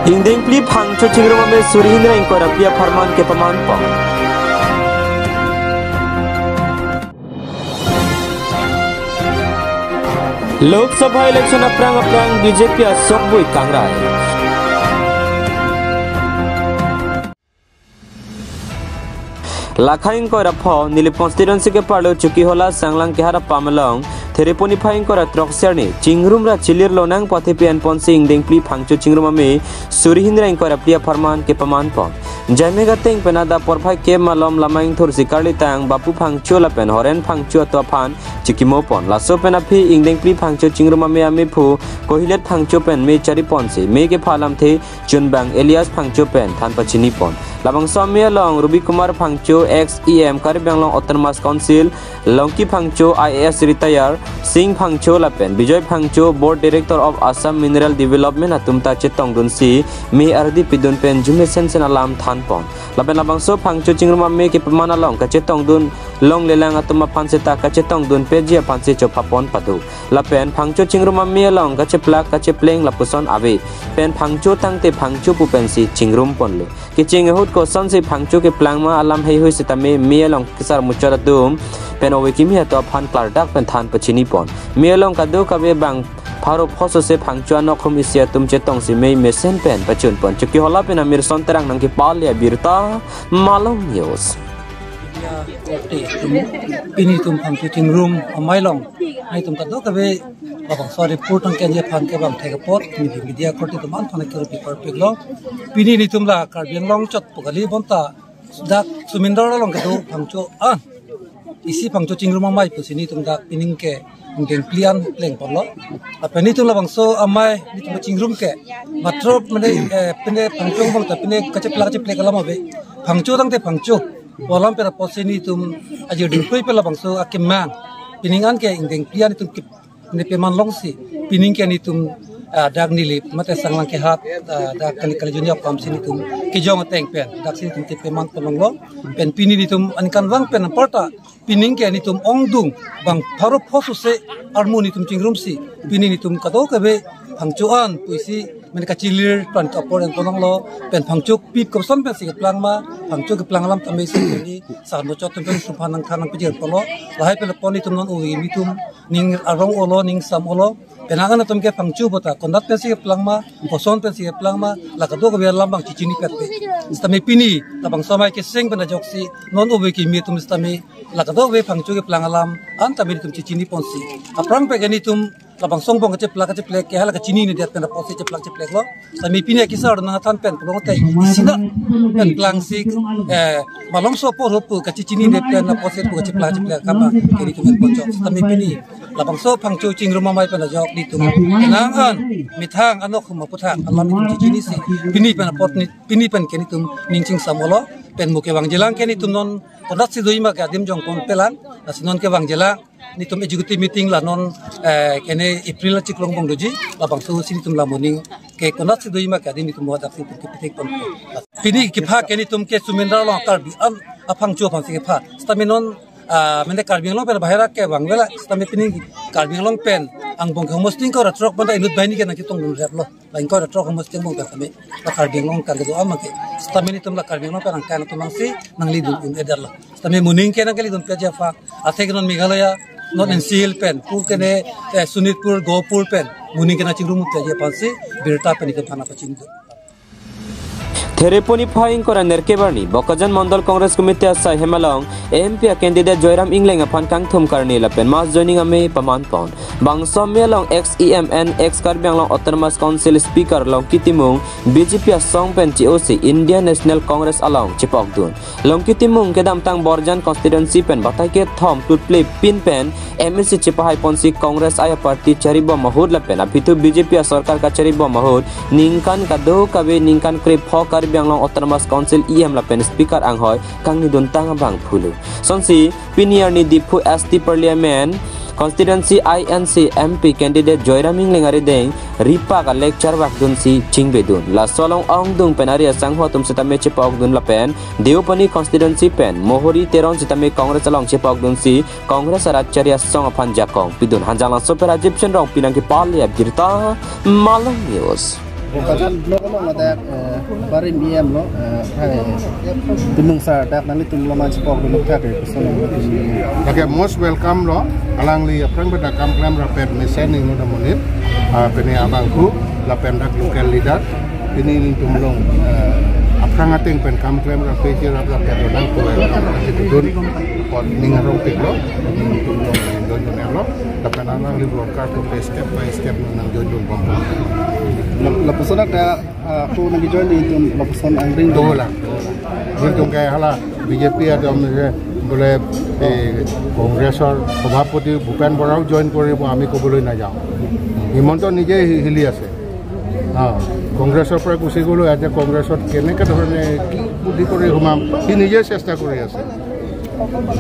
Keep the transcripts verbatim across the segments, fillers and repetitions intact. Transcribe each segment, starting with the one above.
Ingdeng phli Phangcho Chingrum Amei suri hini ra ingkoi ra phli apharman kepaman pon. Lok Sabha election aphrang aphrang B J P asong bui kangrai. Lakha ingkoi ra pho Nilip constituency keparlo Chokihola Sanglang Kehar apam along Thereponi phai ingkoi ra throksi arni chingrum ra chilir lonang pathe pen ponsi ingdeng phli Phangcho Chingrum Amei suri hini ra ingkoi ra phli apharman kepaman pon. Jaime gateng pen adap porphai ke malom lama ingthursi karlitang Bapu Phangcho lapen Horen Phangcho atum aphan chikimo pon. Laso pen aphi ingdeng phli Phangcho Chingrum Amei amephu Kohilet Phangcho pen mei chari ponsi mei kepha alamthe chunbang Elias Phangcho pen than pachini pon. Labangso amei along Ruby Kumar Phangcho, ex E M Karbi Anglong Autonomous Council, Longki Phangcho, I A S retire, Sing Phangcho lapen Bijoy Phangcho, Board Director of Assam Mineral Development atum ta chetongdunsi mei ardi pidun pen jumesen sen alam than pon. Lapen labangso Phangcho Chingrum Amei kepaman along kachetongdun longlelang atum aphan seta kachetongdun peji aphansi chopha pon pado. Lapen Phangcho Chingrum Amei along kacheplak kachepleng lapuson ave. Pen Phangcho tangte Phangcho pu pensi chingrum ponlo. Kecheng ahut kosonsi Phangcho keplang ma alam heihui sitame mei along kesar muchot atum pen ove kimi atum aphan klardak pen than pachini pon. Mei along kadokave bang pharo pho sose Phangcho anokhum isi atum chetongsi mei mesen pen pachun pon. Chokihola pen Amirson Terang nangkepale abirta Malong News. Korte atum, pini itum Phangcho Chingrum Amei along, nelitum kadokave labangso report nangkengji aphan kevang thek apot, pini media korte atum an aphan kero paper pik lo. Pini nelitum la Karbi Anglong chot pu kali bonta dak Sumindar along kedo Phangcho an isi Phangcho Chingrum Amei pusi nelitum dak pining ke ingdeng phli an pleng ponlo. Lapen nelitum labangso amei nelitum chingrum ke matro mane, eh, pine Phangcho bang ta pine kacheplak kacheplek alam ave. Phangcho tangte Phangcho pu alam pen apotsi nelitum ajir dingpui pen labangso akemang pining an ke ingdeng phli an nelitum ke ne peman longsi pining ke nelitum, ah, dak Nilip mate Sanglang Kehar, ah, dak kali kali juni apam si nelitum kejong ateng pen daksi nelitum kepaman pon longlo. Pen pini nelitum aningkanvang pen aparta pining ke nelitum ongdung bang pharo pho sose armu nelitum chingrumsi pini nelitum kadokave Phangcho an pusi mane kachilir pen apor en pon longlo. Pen Phangcho pip koson pensi keplang ma, Phangcho keplang alam tame si pini sar muchot atum pen sumphan nangthan nangpajir ponlo. Lahai pen apot nelitum non ove kimi atum ning arong olo, ning sam olo. Pen angan atum ke Phangcho bonta konat pensi keplang ma, koson pensi keplang ma, la kadokave alam bang chichini pet pe. Sitame pini labangso amei keseng pen ajoksi non ove kimi atum sitame la kadokave Phangcho keplang alam an tame nelitum chichini ponsi. Aphrang pen ke nelitum labangso angbong kacheplak kacheplek ke hala kachininedet pen apotsi cheplak cheplek lo. Sitame pini akesar nangthan pen pulong te isi na pen plangsi, eh, malomso apor pu kachichinine pen apotsi pu kacheplak cheplek kama ke nelitum en ponchok. Sitame pini labangso Phangcho Chingrum Amei pen ajok nelitum nang an methang anokhum aputhak alam nelitum chichinisi pini pen apot ni, pini pen ke nelitum ning chingsam olo. Pen mo kevangjilang ke nelitum non konatsi doji ma ke adim jong pon pelang, lasi non kevangjilang nelitum executive meeting la non, eh, kene April achiklo angbong doji, labangso si nelitum la moning ke konatsi doji ma ke adim nelitum hadak si nelitum kepithek pon. Pini kepha ke nelitum ke Sumindar along Karbi an aPhangcho aphansi kepha. Sitame non, ah, mane Karbi Anglong pen bahera kevang vela, sitame pini Karbi Anglong pen angbong ke homosting ko ratrok banda inut banghini ke nangchetongdun rep lo. La ingkoi ra throk homosting angbong ta kami la Karbi Anglong kan kedo amang ke. Sitame nelitum la Karbi Anglong pen angkai atum angsi nanglidun un-edetlo. Sitame moning ke nangkelidun peji aphan. Athe ke non Meghalaya, non N C Hills pen, pu kene, eh, Sonitpur, Gopur pen moning ke nangchingrum peji aphansi birta pen nelitum aphan pachingdun. Thereponi phai ingkoi ra nerkep arni Bokajan Mondol Congress Committee asai hem along M P a candidate Joyram Engleng aphan kangthum karni lapen mass joining amei paman pon. Bangso amei along ex E M and ex Karbi Anglong Autonomous Council Speaker Longki Timung B J P asong pen che-osi Indian National Congress along chepokdun. Longki Timung kedamtang Borjan constituency pen batai kethom tutple pin pen M A C chepahai ponsi Congress aya party charibom ahut lapen aphi thu B J P asorkar kacharibom ahut ningkan kadokave ningkan krepho Karbi Anglong Autonomous Council E M lapen Speaker anghoi kangniduntang abang phulu. Sonsi pini arni Diphu S T Parliament Constituency I N C M P candidate Joyram Engleng arideng ripak a-lecture vakdunsi chingbedun. Laso along ongdung pen ari asangho atum setame chepokdun lapen Deopani constituency pen Mohori Teron setame Congress along chepokdunsi Congress arat chari asong aphan jakong pidun. Hanjanglangso pen Rajiv Chandrong pinang kepale abirta Malong News. Kopajan blok along ladak, eh, barim E M lo, eh, hai, Timung sir, dak nanglitum loman chipok dulu thak, eh, koson lo. Lake most welcome lo, alangli aphrang pen dak kam klem rapet mesen ingno da monit, ah, pini abangphu, lapen dak local leader, pini nelitum along, eh, aphrang ateng pen kam klem rapet, jirap rapet lo nang tuai, nang tuai, pot ning arong pik lo, nelitum along, don don lo, lapen alangli worker to pay step by step nang join dun bom. Lap-, lapuson dak, ah, ako nangjoin nelitum lapuson angring. Dola. Nelitum ke hala B J P atum ke bole, eh, Congressor Sabhapati Bhupen Borao join koribo ami kobole najao. Himanta nije hi-, hili ase. Ah, Congressor pra gusi golo, aja Congressot keneke dhorone ki budi kori humam, hi nije chesta kori ase.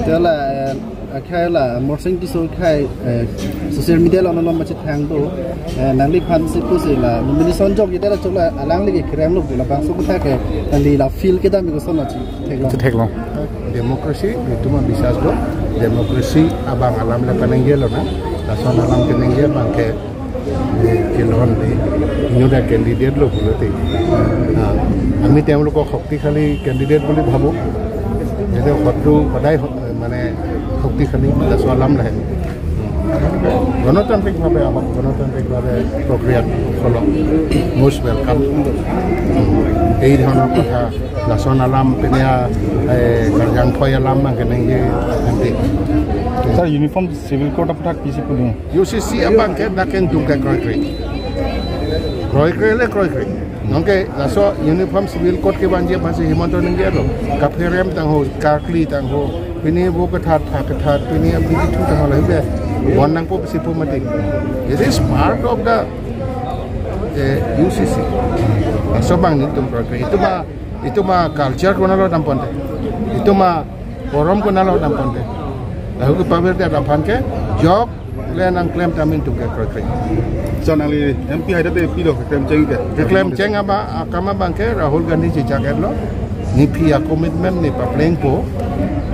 Tela, eh, akhai la, Morsing Tisso akhai, eh, social media lo non machit hang do, eh, nangliphan si pusi la, nomination jok jitera choklo, alangli ke kerem lo, labangso kotha ke, nangli la feel kedam koson lo chi, theklong. Theklong. Democracy, nelitum abisas do, democracy abang alam le kaningje lonang, lason alam kaningje abang ke, eh, kelon de, inyo da candidate lo pulote. Ah, আমি তেওঁলোকক শক্তিশালী candidate বুলি ভাবোঁ। এইটো শত্ৰু সদায় শ-, মানে শক্তিশালী, laso alam lahen. গণতান্ত্ৰিকভাৱে আহক, গণতান্ত্ৰিকভাৱে প্ৰক্ৰিয়াত চলক, most welcome। এই ধৰণৰ কথা, lason alam, pini a, eh, karjang phoi alam, mang keningje, nanti. Sir, uniform civil code aphuthak pisi pudun? U C C abang ke dak nelitum ke kroikre. Kroikre le kroikre. Nonke laso uniform civil code kevanji aphansi Himanta ningje lo. Kapherem tangho, karkli tangho. Pini vo kethat, tha kethat, pini abidi thu tangho lahibe. Bon nangpo si pu mati. This is part of the, eh, U C C. Laso abang nelitum kroikre. Itum a, itum a culture konatlo damponte. Itum a forum konatlo damponte. Lahu ke pavirte aphan ke jok le nangklem ta nelitum ke kroikre. So nangli M P haida te pilo keklem cheng ke? Keklem cheng abang, akam abang ke Rahul Gandhi chechak etlo. Ne aphi a commitment ne paplengpo,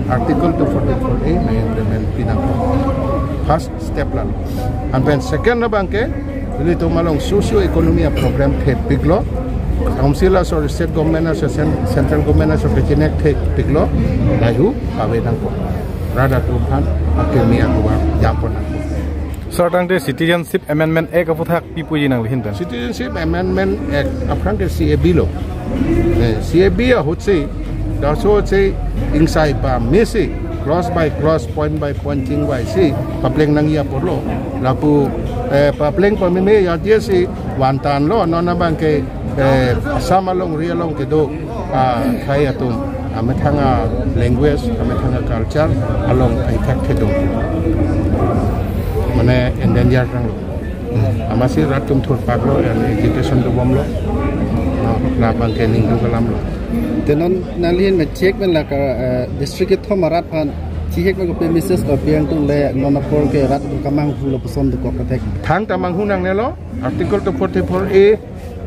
Article two forty-four A nang implement pinangpo. First step lalo. Anpen second abang ke, nelitum along socio economy a problem thepiklo. Council aso, state government aso, cen-, central government aso kechenek thepiklo. Lahu pave nangpo. Rat atum aphan akimi aduar jampon nangpo. Sir, tangte Citizenship Amendment Act aphuthak pi puji nangli ahin pen? Citizenship Amendment Act aphrang ke C A B lo. Eh, C A B ahut si, laso si ingsai pamesi, clause by clause, point by point chingvaisi papleng nangji apotlo. Lapu, eh, papleng pameme aja si vantanlo, non abang ke, eh, Assam alongri along kedo, ah, akhai atum, amethang a language, amethang a culture along effect thedo. Mane endanger tanglo. Amatsi rat atum thurpaklo, and agitation dobomlo. Ah, labang ke ningduk alamlo. Te non nangli ahin me check pen lake, eh, district kethom arat aphan chihek pen kopi message lo pi-ang tung le non apor ke rat atum kemanghu lapuson dokok kathek? Thangta manghu nangnelo, Article two forty-four A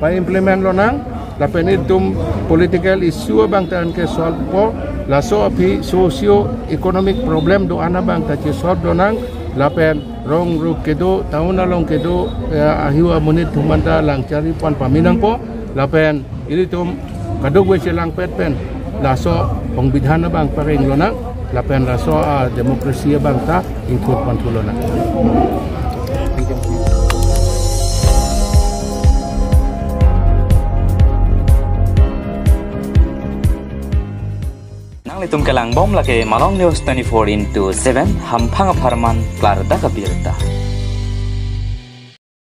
pa-implement lonang, lapen itum political issue abang ta anke solve po, laso aphi socio economic problem do-an abang ta che-solve lonang, lapen rong ruk kedo, town along kedo, eh, ahiu amonit atum anta lang chari pon pame nangpo, lapen ilitum kadokave chelangpet pen laso songbidhan abang pareng lonang, lapen laso a democracy abang ta ingthur panthu lonang. Nanglitum kelangbom lake Malong News twenty-four into seven, hamphang apharman klardak abirta.